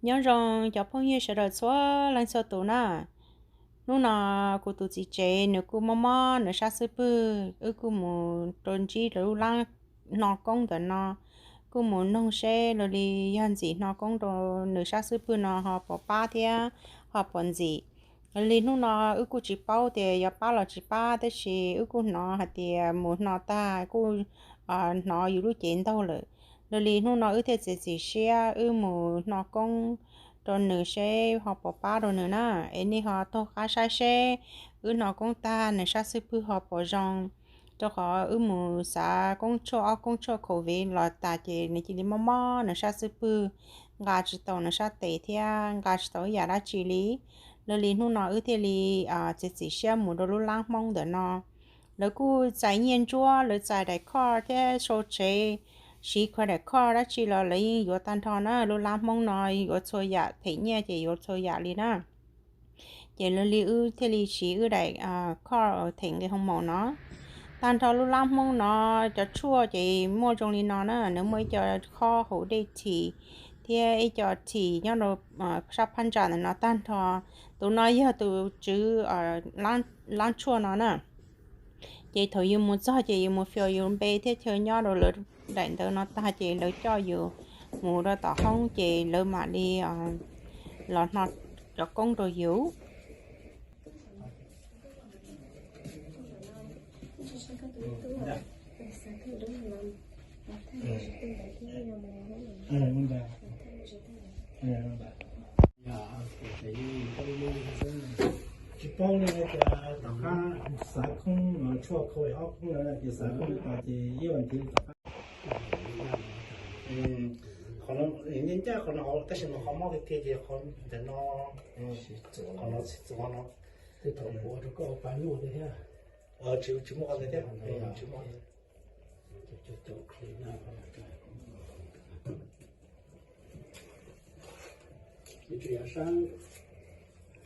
Nyob zoo cov phooj ywg sawv daws txhua leej txhua tus na. Hnub no kuv tus txiv tsev nws kuj mob mob nws sab xub pwg, wb kuj mus rau ntsib rau lub lab hno koob ntawm no, kuj mus noog seb luag li yog ntxim hno koob rau nws sab xub pwg no ho puas pab thiab ho puas ntxim. Li hnub no wb kuj tsis paub tias yuav pab los tsis pab, tab sis wb kuj hnov hais tias mus hno tag kuj hnov yus lub cev ntaug lawm. Luag li hnub no wb thiaj txiav txim siab wb mus hno koob rau nws seb ho puas pab rau nws na. Es nej ho taug qab saib seb wb hno koob tag nws sab xub pwg ho puas zoo, rau qhov wb mus xav koob tshuaj ob koob tshuaj covid los tas ces nws cia li mob mob nws sab xub pwg, nqa tsis tau nws sab tes thiab nqa tsis tau ib yam dab tsi li. Luag li hnub no wb thiaj li txiav txim siab mus rau lub lab Hmoob ntawm no. Lawv kuj txais nyiaj ntsuab, lawv txais daim khoj thiab sau tsev, siv khuav daim khoj dab tsi los lawv yeej yuav tag nrho na. Lub lab Hmoob no yuav txhua yam, them nyiaj ces yuav txhua yam li na. Ces luag li wb thiaj li siv wb daim khoj them nqi hoo maum no. Tag nrho lub lab Hmoob no cov tshuaj ces muaj zoo li no na, nws muaj ib co khob haus dej this thiab ib co this nyob rau sab phab ntsa ntawm no tag nrho. Tus no yog tus tswv lab tshuaj no na. Ces thaum yus mus txog ces yus mus fias yus npe thiab chaw nyob rau lawv daim ntawv no tag ces lawv coj yus mus rau tom hoob ces lawv mam li los hno cov koob rau yus. Tsis paub li tias tom qab xav khoob tshuaj covid ob khoob no ces xav khoob li tas ces ib vas thiv li tom qab. Qhov no ncaj ncaj qhov no tab sis mas qhov mob tiag tiag ces qhov ntawm no, qhov no txhij txuas no. Tsis muaj qhov ntawd thiab, tsis muaj.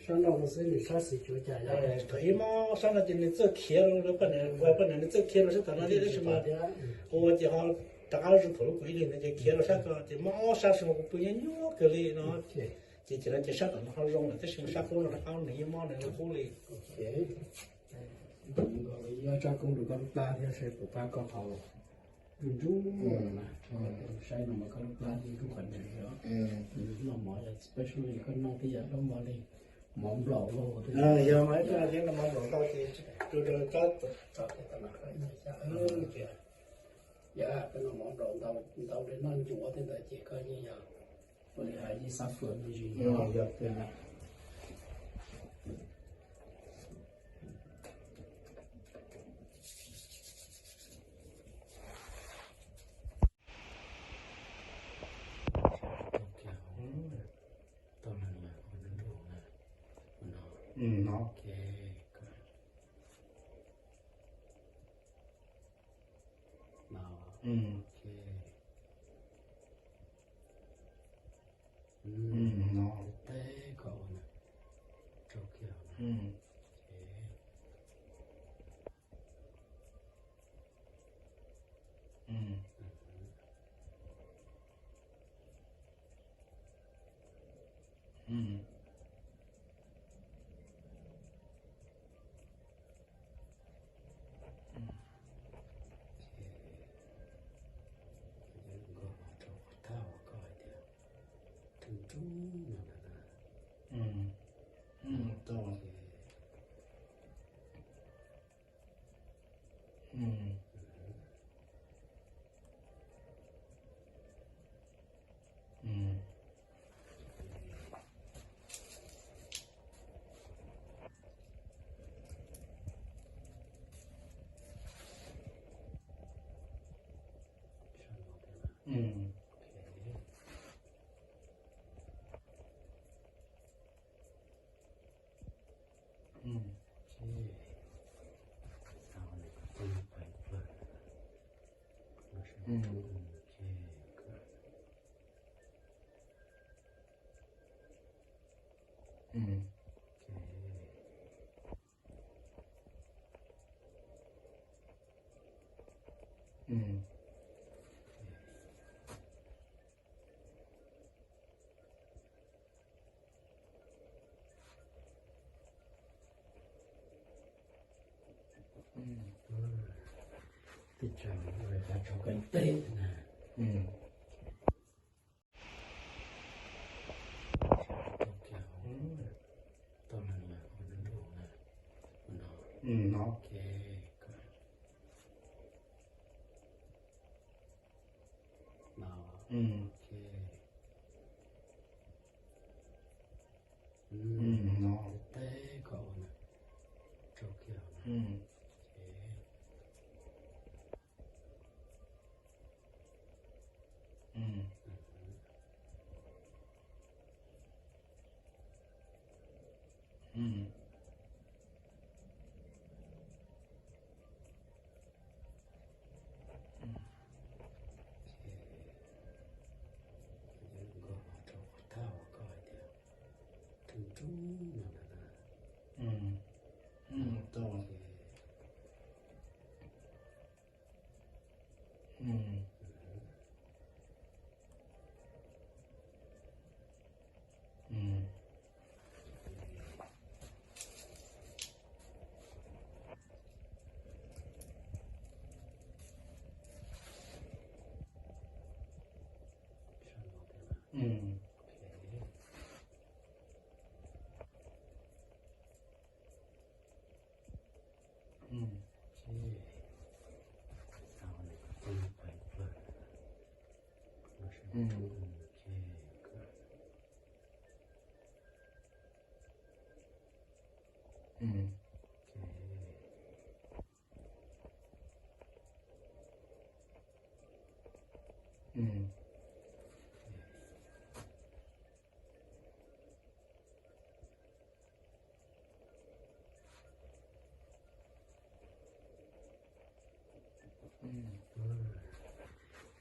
Sab no xwb nws sab xis cuav cas yog thaum ib mob sab no ces nws txawj khiav rau poj niam, poj niam nws txawj khiav rau sab tom no thiab tab sis mas ua ces ho rov qab zoo thaum lub kaum ib hlis ntawd ces khiav rau sab ko ces mob sab sis mas kuv pw nyuaj nyuaj kawg li no. Ces ces no ces sab tom no ho zoo lawm tab sis mas sab qub no rov qab nws yeej mob nws li qub li. Nkaus li yuav tsa koob rau koj lub plab thiab seb puas pab koj haus. Nruj nruj no na, saib no mas koj lub plab yeej koj qhov ntswg xwb. Noj mov yog specially koj noj tej yam dab mov li mov nplaum lauj, yog mas ib tug thiab no mov nplaum ntau ces rau rau koj txog txog tej tau mas koj ib xya tias yog koj noj mov nplaum ntau ntau li noj ncuav tej ntawd ces koj yeej yog ua li hais yeej xav fwm me ntsis yog. Tij tsam lawv kav tsov kawg teb na. Tau kiag hauv, tau leej lawm hauv nruab nrug na. No. Ok, no. Ok. No. Teb kom ua na. Rau kiag. Ok.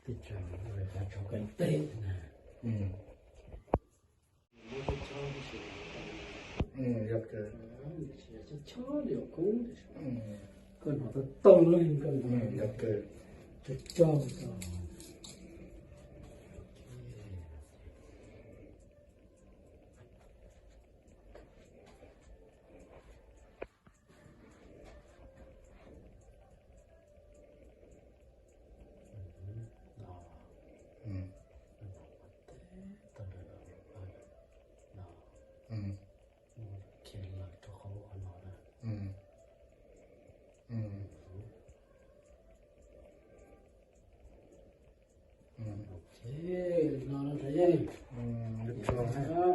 Tij tsam lawv kav tsov kawg teb na. Koj hnov tau tau lawm koj hnov. Cog cog.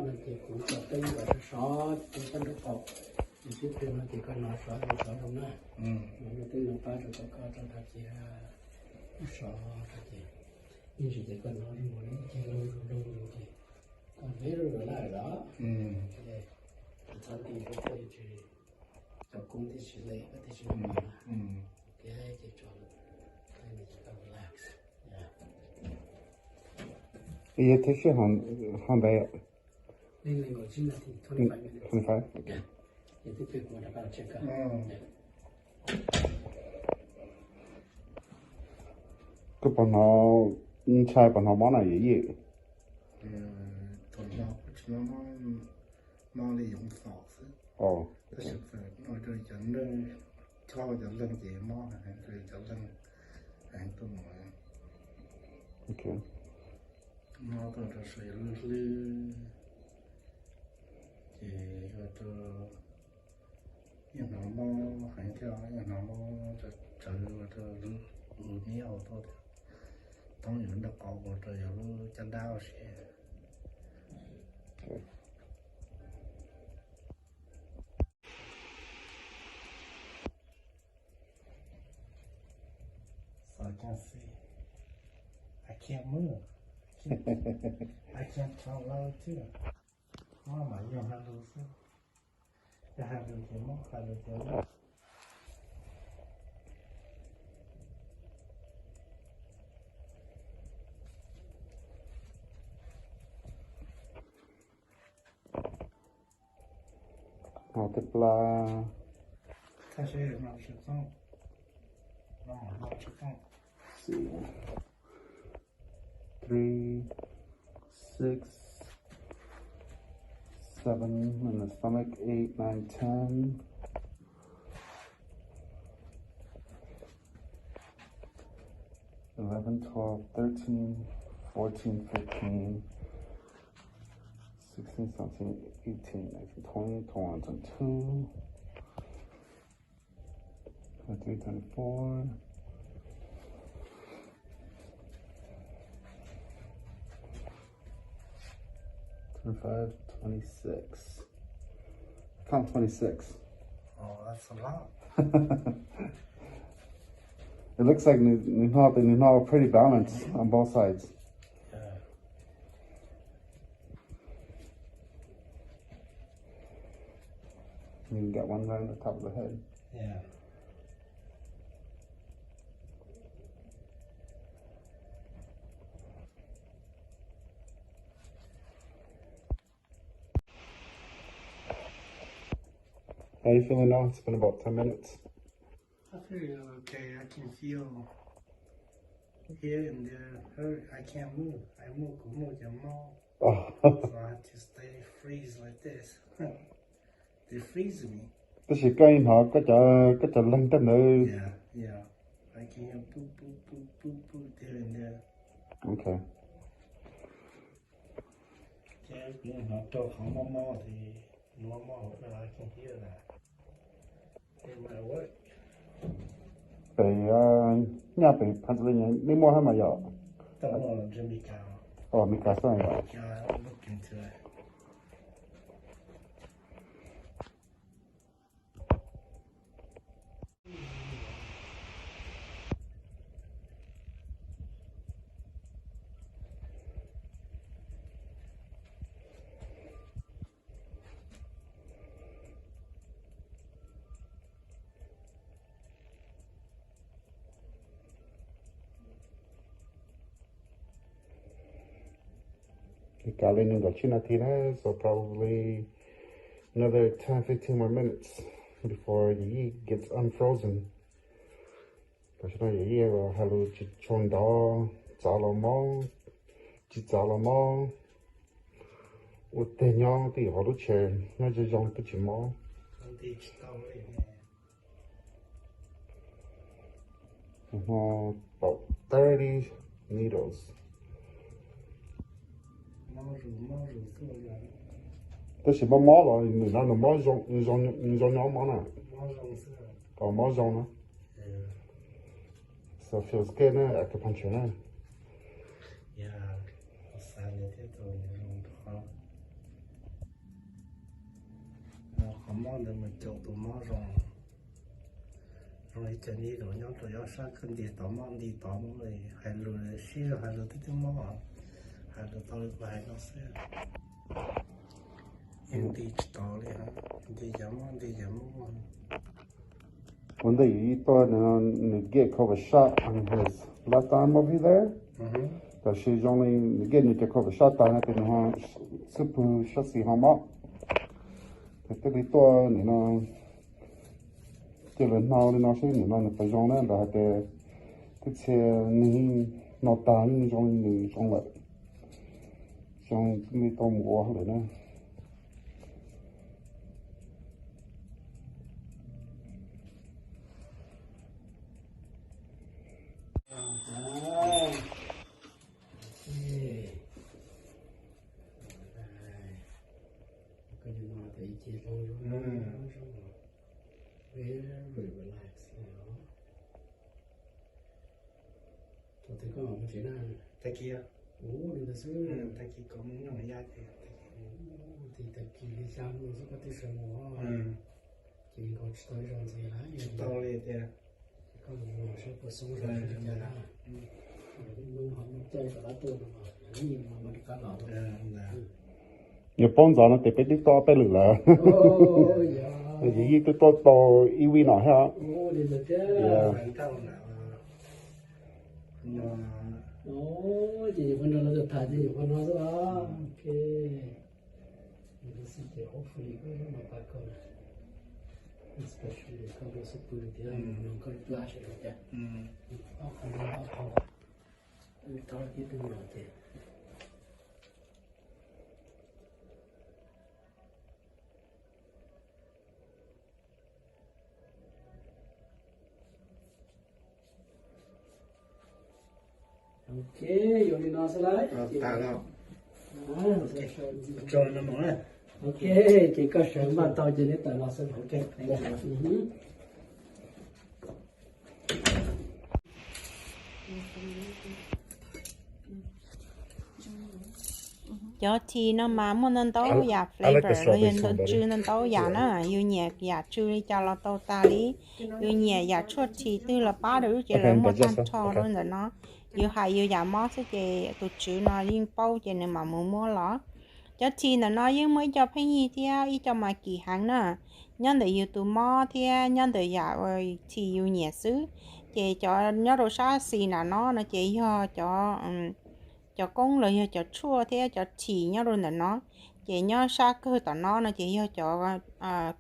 No ces kuv tso teeb kom sov sov ces koj nrog qaum. Ces tib pliag no ces koj hnov sov zoo sov zoo na. Twb no pab rau koj rau tag kis sov tag kis. Ib ntsis ces koj hnov zoo li ib ce loo loo loo ces koj ntev lawm los. Txhob ti thiab, cov koob tib si le koj tib si mus na. Ces tso, relax. Yog thib sij hawm ntawd. Twenty five, okay. Koj puas hnov, ntshai puas hnov mob na yawm yij? Mob li yoov xom xwb. Tab sis ua rau cov neeg, chob cov leeg ces mob heev, cov leeg heev tuaj mus. Mob tuaj rau saum yus lub hlwb ces ua rau yeej hnov mob heev thiab, yeej hnov mob tsawv ua rau lub, lub miab hauv tuaj thiab. Thoob yus nraub qaum ua rau yus lub caj dab ua si. So I can't see. I can't move. I can't, I can't talk loud too. Mob mas yog hais lus xwb. Yog hais lus ces mob, hais lus ces mob. Hnov tej plab. Three, six, seven in the stomach, eight, nine, ten. eleven, twelve, thirteen, fourteen, fifteen, sixteen, seventeen, eighteen, nineteen, twenty, twenty-one, twenty-two, twenty-three, twenty-four, twenty-five, twenty-six. Count twenty-six. Oh, that's a lot. It looks like nws, nws hno, nws hno pretty balanced on both sides. Yeah. You got one right on the top of the head. Yeah. How you feeling now? It's been about ten minutes. I feel okay. I can feel here and there. Hurt. I can't move. I move, kuv mus cov mob. Oh. So I have to stay freeze like this. They freeze me. Tab sis koj hnov koj cov, koj cov leeg rau ntawd. Yeah, yeah. I can hear boop, boop, boop, boop, boop here and there. Okay. Ces kuv hnov rau qhov mob mob ces mob mob hauv, I can hear that. It might work. Pem, nyaj pem Pennsylvania nej muaj thiab mas yom? Tau muaj, Meskas. Oh, Meskas xwb yom? Yeah, look into it. Kav li nees nkaum tsib nas this na, so probably another ten, fifteen more minutes before Yij gets unfrozen. Tam sim no Yij hais lus tsis tshua nrov, txav los mob, tsis txav los mob, ua teg nyob twj ywm hauv lub tsev, nyob zoo zoo twb tsis mob. About thirty needles. Tab sis mob mob los nim no nws mob zoo, nws zoo nyob mob na. Mob zoo na. So feels good na, acupuncture na. Qhov mob ntawd mus caum tus mob zoo. Zoo li cas nyob rau ob sab, koj nti tod mob, nti tod mob, hais lus sib zog hais lus twb twb mob, hais lus tau li kuv hais no xwb. Yeej nti tsis tau li, nti yam mob nti yam mob. Ua ntej Yij tuaj nws get COVID shot on his left arm over there. Tam sis zoo li nws get nws cov COVID shot tag no ces nws ho xub pwg sab xis ho mob. Ces thiaj li tuaj nim no cia lawv hno li no seb nim no nws puas zoo na, lawv hais tias twb txhia nws yeej hno tag yeej zoo li nws zoo lawm. Zoo li tau mus ua lawm na. Tag kis, tag kis kom mus noj yaj ces, tag kis li xya mus xwb koj twb sawv mus, ces nkaus tsis tau zoo ntxiv lawm, tsis tau li tiag. Koj mus saib puas xoob zog li cas na. Hnub ho caij tom qab tuaj no, hnub no mam rov qab los. Yog paub ntxov no ces peb twb tuaj peb lwm lawm. Yog Yij twb tuaj tau ib vij no thiab. Ces nyuam qhuav nrog lawv tham ces nyuam qhuav no xwb os. Ok. Ces hopefully koj mam pab koj na. Especially koj tus xub pwg thiab no koj plab sawv daws cas. Ob qho no ob qho. Wb thov ib tug no ces Ok, yuav li no xwb lawm. Tag no. Ok, ces koj sawv npaj tau ces neb tawm los xwb. Ok. Cov thim no mas muaj ntau ntau yam flavor los yog tsw ntau ntau yam na, yus nyiam yam tsw li cas los tau tas li. Yus nyiam yam tshuaj thim twg los pab rau yus, ces lawv muaj tag nrho rau ntawm no. Yus hais yus yam mob xwb ces tus tswv no yeej paub ces nws mam mus muab los. Cov thim ntawm no yeej muaj ib co pheej yig thiab ib co mas kim heev na. Nyob ntawm yus tus mob thiab nyob ntawm yam thim yus nyiam xwb. Ces cov nyob rau sab xis nram no no ces yog cov, cov koob los yog cov tshuaj thiab cov thim nyob rau ntawm no. Ces nyob sab kawg tom no no ces yog cov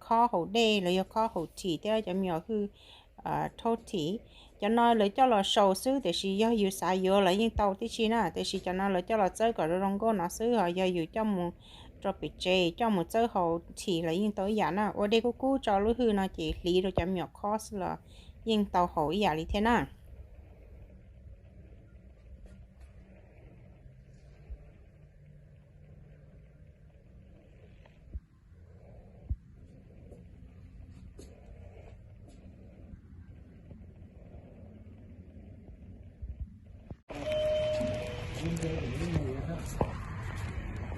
khob haus dej los yog khob haus thim thiab cov me nyuam hwj rhaub thim. Cov no lawv coj los sau xwb, tiam sis yog yus xav yuav los yeej tau tib si na, tiam sis cov no lawv coj los txawb kom zoo zoo nkauj no xwb, ho yog yus coj mus rau pem tsev coj mus txawb haus thim los yeej tau ib yam na. Ua dej kub kub tso lub hwj no ces hliv rau cov me nyuam khob xwb los yeej tau haus ib yam li thiab na.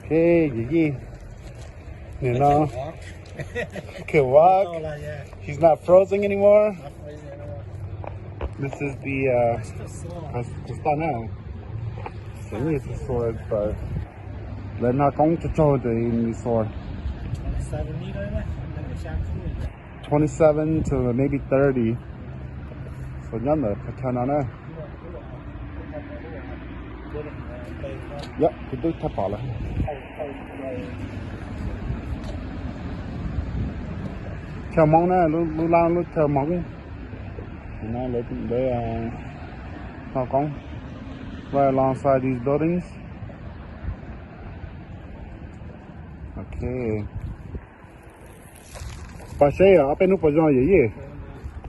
Okay, Yiyi. You know, can walk. He's not frozen anymore. This is the uh, Kostana. This is the sword, but lawv noj koob tsaug tsaug the sword. Twenty-seven to maybe thirty. So nyob ntawm qhov chaw no na. Yep, kuv twb tau pom lawm. Chaw Hmoob na, lub laj lub chaw Hmoob. Lawv noj koob right alongside these buildings. Okay. Pom seb ob peb hnub puas zoo yom Yij?